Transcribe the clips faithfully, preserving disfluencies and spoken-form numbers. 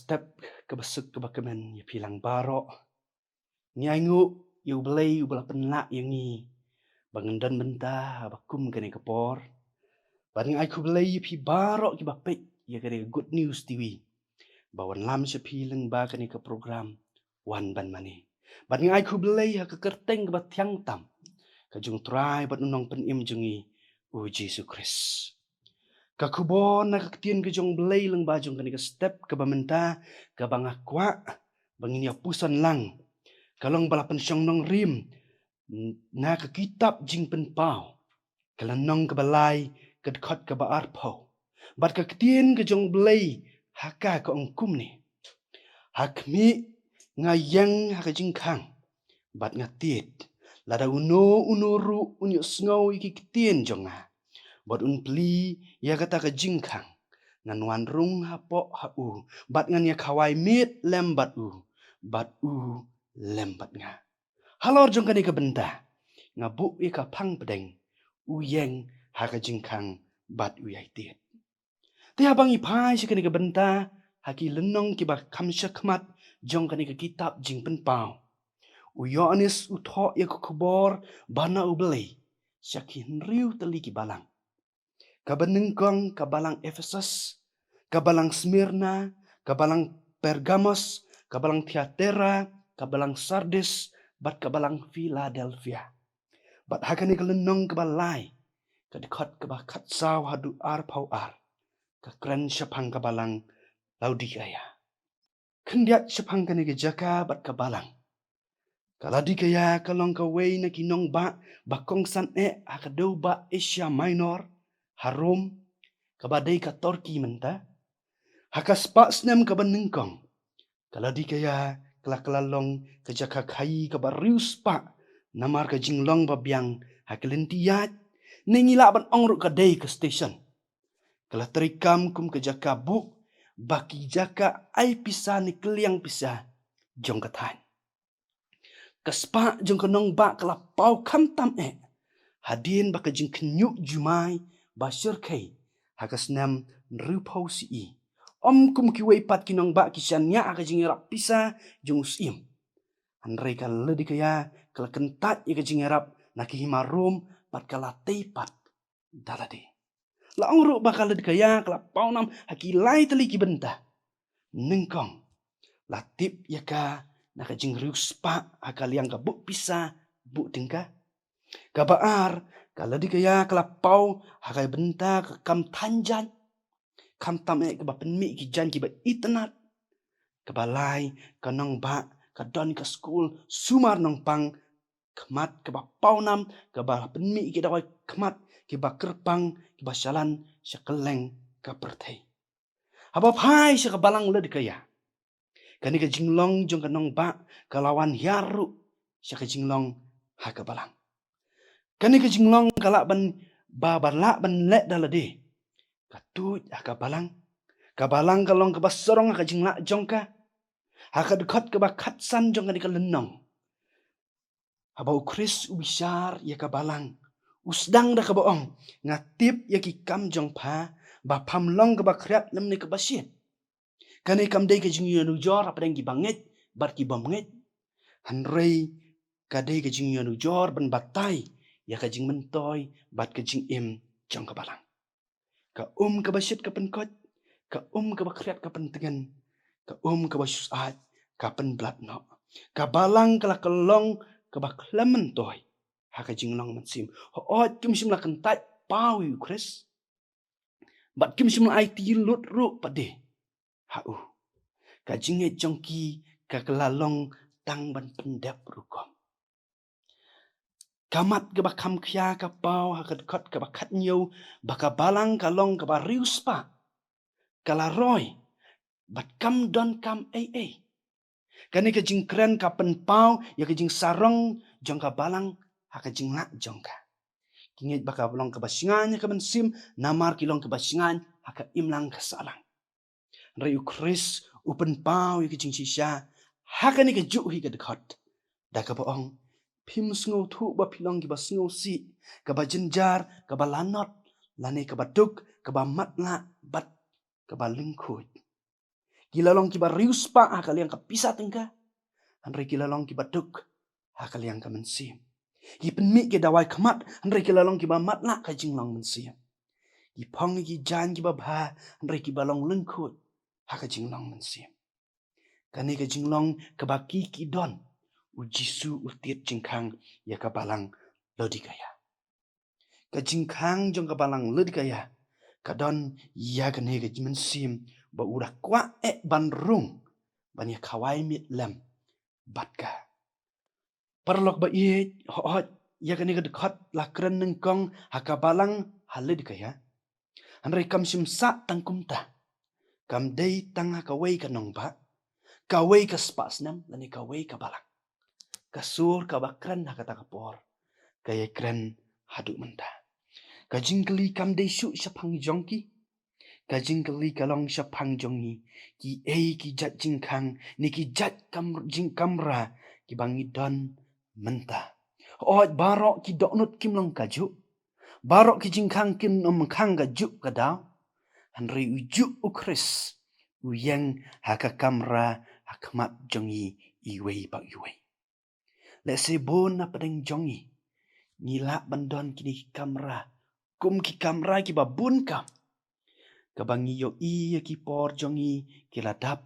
Step kaba suk kaba kmen ïa phi lang baroh. Ngi ainguh ïa U Blei uba la pynlah ïa ngi ba ngin don bynta ha ba kum kane ka por. Bad ngi ai khublei ïa phi baroh kiba peit ïa kane ka Good News T V ba wan lam sha phi lyngba kane ka program Wan Ban Mane. Bad ngi ai khublei ha ka kyrteng kaba thiang tam ka jong U Trai bad U Nongpynim jong ngi, U Jisu Khrist. Ka khubor na ka ktien ka jong U Blei lyngba jong kane ka step kaba mynta kaba nga kwah ba ngin ïa puson lang ka long ba la pynshong nongrim na ka kitab Jingpynpaw, ka lynnong kaba lai, ka dkhot kaba arphew. Bad ka ktien ka jong U Blei ha ka ka ong kumne: Ha khmih nga ïeng ha ka jingkhang bad nga tied, lada uno uno ruh un ïohsngew ïa ki ktien jong nga bad un plie ïa kata ka jingkhang, ngan wan rung hapoh ha u bad ngan ïa khawai miet lem bad u, bad u lem bad nga. Halor jong kane ka bynta nga buh ïa ka phang pdeng: U ïeng ha ka jingkhang bad u ïai tied. Te haba ngi phai sha kane ka bynta ha ki lynnong kiba kham shakhmat jong kane ka kitab Jingpynpaw, u Ïoannis u thoh ïa ka khubor ba na U Blei sha ki hynriew tylli ki balang. Kaba nyngkong ka balang Ephesus, ka balang Smyrna, ka balang Pergamos, ka balang Thyatira, ka balang Sardis, bad ka balang Philadelphia. Bad ha kane ka lynnong kaba lai, ka dkhot kaba khatsaw haduh arphew ar, ka kren shaphang ka balang Laodikaia. Khyndiat shaphang kane ka jaka bad ka balang. Ka Laodikaia ka long kawei na ki nongbah ba kongsan eh ha ka dewbah Asia Minor, ha Rom, kaba dei ka Turkey mynta. Ha ka spah snem kaba nyngkong, ka Laodikaia ka la, ka la long ka jaka khaii kaba riewspah namar ka jinglong ba biang ha ka lynti ïaid, ne ngi lah ban ong ruh ka dei ka station. Ka la treikam kum ka jaka buh ba ki jaka ai pisa ne kylliang pisa jong ka thaiñ. Ka spah jong ka nongbah ka la paw khamtam eh hadien ba ka jingkhynñiuh jumai ba shyrkhei ha ka snem hynriewphew C E. Ym kum kiwei pat ki nongbah ki shaniah ha ka jingïarap pisa jong u syiem, hynrei ka Laodikaia ka la kyntait ïa ka jingïarap na ka hima Rom bad ka la tei pat da lade. La ong ruh ba ka Laodikaia ka la paw nam ha ki lai tylli ki bynta. Nyngkong, la tip ïa ka na ka jingriewspah ha ka liang ka buh pisa buh tyngka. Kaba ar, ka Laodikaia ka la paw ha ka bynta ka kam thaiñ jaiñ, khamtam eh kaba pynmih ki jaiñ kiba itynnad. Kaba lai, ka nongbah ka don ka skul sumar nongpang khmat kaba paw nam, kaba pynmih ki dawai khmat kiba kyrpang, kiba shalan sha kylleng ka pyrthei. Haba phai sha ka balang Laodikaia, kane ka jinglong jong ka nongbah ka la wan hiar ruh sha ka jinglong ha ka balang. Kane ka jinglong ka lah ban, ba, ba lah ban leh da lade. Ka tuid ha ka balang. Ka balang ka long kaba sarong ha ka jinglah jong ka. Ha ka dkhot kaba khatsan jong kane ka lynnong, haba u Khrist u bishar ïa ka balang, u sdang da kaba ong: Nga tip ïa ki kam jong pha, ba pham long kaba khriat lymne kaba shit. Kane kam dei ka jingïanujor hapdeng kiba ngeit bad ki bym ngeit, hynrei ka dei ka jingïanujor ban batai ïa ka jingmyntoi bad ka jingim jong ka balang. Ka um kaba shit ka pynkoit, ka um kaba khriat ka pyntngen, ka um kaba shu syaid ka pynblat noh. Ka balang ka la ka long kaba khlem myntoi ha ka jinglong mynsiem. Hooid, kim shym la kyntait paw ïa u Khrist, bad kim shym la aiti lut ruh pat de ha u. Ka jingngeit jong ki ka la long tang ban pyndep rukom. Ka mat kaba kham khia ka paw ha ka dkhot kaba khathynñiew ba ka balang ka long kaba riewspah, ka la roi bad kam don kam ei ei. Kane ka jingkren ka pynpaw ïa ka jingsarong jong ka balang ha ka jinglah jong ka. Ki ngeit ba ka long kaba shngaiñ ha ka mynsiem namar ki long kaba shngaiñ ha ka imlang ka sahlang. Hynrei u Khrist u pynpaw ïa ka jingshisha ha kane kajuh hi ka dkhot da kaba ong: Phim sngewthuh ba phi long kiba sngewsih, kaba jynjar, kaba lanot, lane kaba duk, kaba matlah bad kaba lyngkhuid. Ki la long kiba riewspah ha ka liang ka pisa tyngka, hynrei ki la long kiba duk ha ka liang ka mynsiem. Ki pynmih ki dawai khmat, hynrei ki la long kiba matlah ka jinglong mynsiem. Ki phong ïa ki jaiñ kiba bha, hynrei kiba long lyngkhuid ha ka jinglong mynsiem. Kane ka jinglong kaba ki ki don, u Jisu u tied jingkhang ïa ka balang Laodikaia. Ka jingkhang jong ka balang Laodikaia ka don ïa kane ka mynsiem ba u da kwah eh ban rung, ban ïa khawai miet lem bad ka. Paralok ba ïeit, hooid, ïa kane ka dkhot la kren nyngkong ha ka balang ha Laodikaia. Hynrei kam shym sah tang kumta. Kam dei tang ha kawei ka nongbah, kawei ka spah snem lane kawei ka balang. Ka sur kaba kren ha kata ka por ka ïai kren haduh mynta. Ka jingkylli kam dei shuh shaphang jong ki. Ka jingkylli ka long shaphang jong ngi, kiei ki jait jingkhang ne ki jait kam, jingkamra kiba ngi don mynta. Hooid, baroh ki dohnud kim long kajuh. Baroh ki jingkhang kin ym khang kajuh ka daw. Hynrei u juh u Khrist u ïeng ha ka kamra ha khmat jong ngi iwei pa iwei. Lehse bun na pdeng jong ngi, ngi lah ban don kine ki kamra kum ki kamra kiba bun kam, kaba ngi ïohi ïa ki por jong ngi ki la dap.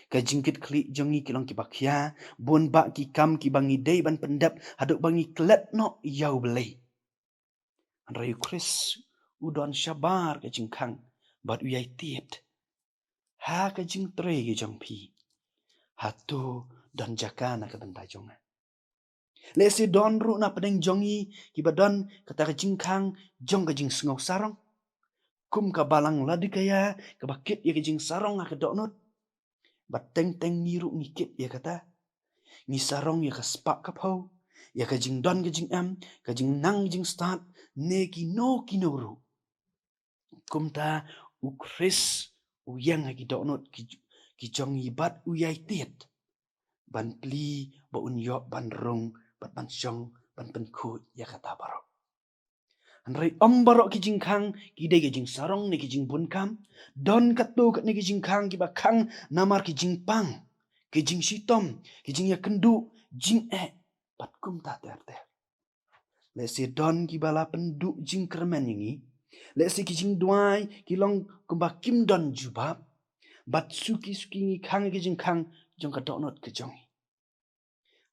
Ka jingkitkhlieh jong ngi ki long kiba khia. Bun bah ki kam kiba ngi dei ban pyndep haduh ba ngi klet noh ïa U Blei. Hynrei U Khrist u don shabar ka jingkhang bad u ïai tied. Ha ka jingtrei ka jong phi, hato don jaka na ka bynta jong nga? Lehse don ruh na pdeng jong ngi kiba don kata ka jingkhang jong ka jingsngew sarong, kum ka balang Laodikaia kaba kit ïa ka jingsarong ha ka dohnud. Bad teng teng ngi ruh ngi kit ïa kata. Ngi sarong ïa ka spah ka phew, ïa ka jingdon ka jingem, ka jingnang jingstad, ne kino kino ruh. Kumta U Khrist u ïeng ha ki dohnud ki, ki jong ngi bad u ïai tied, ban plie ba un ïoh ban rung bad ban shong ban pynkhuid ïa kata baroh. Hynrei ym baroh ki jingkhang ki dei ki jingsarong ne ki jingbun kam. Don katto katne ki jingkhang kiba khang namar ki jingpang, ki jingshitom, ki jingïakynduh, jingeh bad kumta ter ter. Lehse don kiba la pynduh jingkyrmen ïa ngi. Lehse ki jingduwai ki long kumba kim don jubab. Bad suki suki ngi khang ïa ki jingkhang jong ka dohnud ka jong ngi.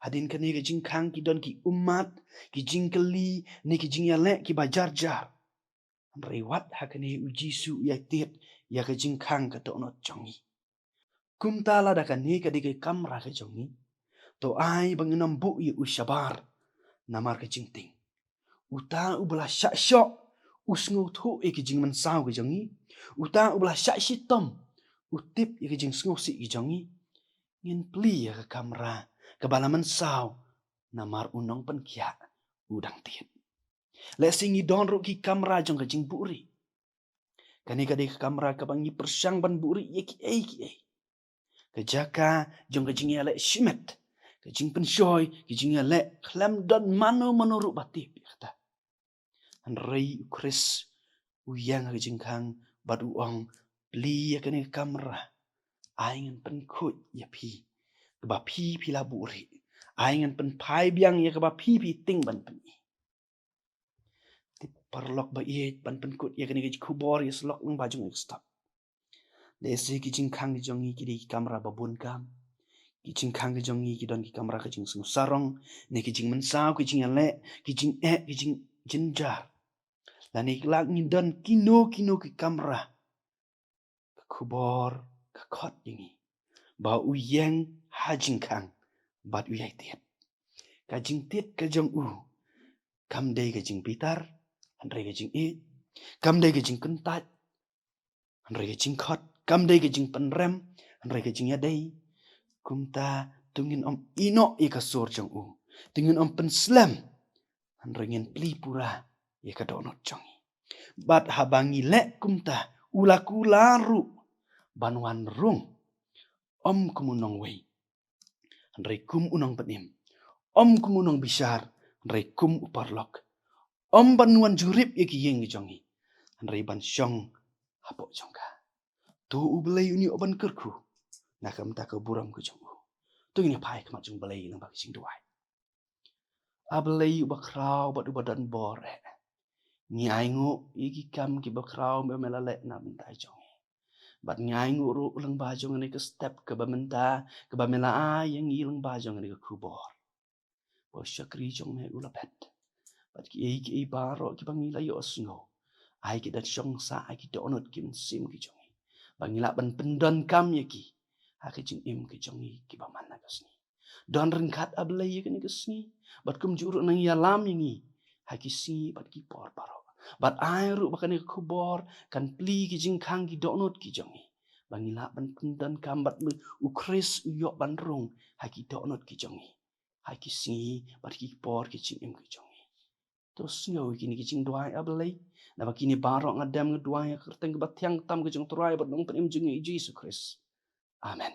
Hadien kane ka jingkhang ki don ki ummat, ki jingkylli ne ki jingïaleh kiba jar jar. Hynrei wat ha kane U Jisu u ïai tied ïa ka jingkhang ka dohnud jong ngi. Kumta lada kane ka dei ka kamra ka jong ngi, to ai ba ngin ym buh ïa u shabar namar ka jingtieng. Uta uba la shah shoh u sngewthuh ïa ka jingmynsaw ka jong ngi, uta uba la shah shitom u tip ïa ka jingsngewsih ka jong ngi. Ngin plie ïa ka kamra kaba la mynsaw namar u nongpynkhiah u dang tied. Lehse ngi don ruh ki kamra jong ka jingbuhrieh. Kane ka dei ka kamra kaba ngi pyrshang ban buhrieh ïa kiei kiei. Ka jaka jong ka jingïaleh shimet, ka jingpynshoi, ka jingïaleh khlem don mano mano ruh ba tip ïa kata. Hynrei U Khrist u ïeng ha ka jingkhang bad u ong, plie ïa kane ka kamra. Ai ngan pynkhuid ïa phi kaba phi phi la buhrieh. Ai ngan pynphai biang ïa kaba phi phi tieng ban pyni. Te paralok ba ïeit, ban pynkut ïa kane ka khubor ïa ka syllok lyngba jong ngi ka step. Lehse ki jingkhang ki jong ngi ki dei ki kamra ba bun kam. Ki jingkhang ki jong ngi ki don ki kamra ka jingsngew sarong, ne ki jingmynsaw, ki jingïaleh, ki jingeh, ki jingjynjar. Lane lah ngin don kino kino ki kamra. Ka khubor ka khot ïa ngi ba u ïeng ha jingkhang bad u ïai tied. Ka jingtied ka jong u kam dei ka jingbitar, hynrei ka jingïeit. Kam dei ka jingkyntait, hynrei ka jingkhot. Kam dei ka jingpynrem, hynrei ka jingïadei. Kumta to ngin ym ïehnoh ïa ka sur jong u. To ngin ym pynslem, hynrei ngin plie pura ïa ka dohnud jong ngi. Bad haba ngi leh kumta, u la kular ruh ban wan rung, ym kum u nongwei, hynrei kum u nongpynim. Ym kum u nongbishar, hynrei kum u paralok. Ym ban wan jurip ïa ki ïing ki jong ngi, hynrei ban shong hapoh jong ka. To U Blei un ïoh ban kyrkhu. na ka bynta ka burom ka jong u. To ngin ïa phai khmat jong Blei lyngba ka jingduwai. A Blei uba khraw bad uba don bor eh, ngi ainguh ïa ki kam kiba khraw ba me la leh na bynta jong ngi. Bad ngi ainguh ruh lyngba jong kane ka step kaba mynta, kaba me la ai ïa ngi lyngba jong kane ka khubor. Ba u shakri jong me u la phet. Bad kiei kiei baroh kiba ngi la ïohsngew, ai ki da shong sah ha ki dohnud ki mynsiem ki jong ngi, ba ngi lah ban pyndonkam ïa ki ha ka jingim ka jong ngi kiba man la ka sngi. Don ryngkat, A Blei, ïa kane ka sngi, bad kumjuh ruh nang ïalam ïa ngi ha ki sngi bad ki por baroh. Bad ai ruh ba kane ka khubor kan plie ki jingkhang ki dohnud ki jong ngi, ba ngi lah ban pyndonkam bad ba U Khrist u ïoh ban rung ha ki dohnud ki jong ngi ha ki sngi bad ki por ki jingim ki jong ngi. To sngew ïa kine ki jingduwai, A Blei, naba kine baroh nga dem nga duwai ha ka kyrteng kaba thiang tam ka jong U Trai bad U Nongpynim jong ngi, U Jisu Khrist. Amen.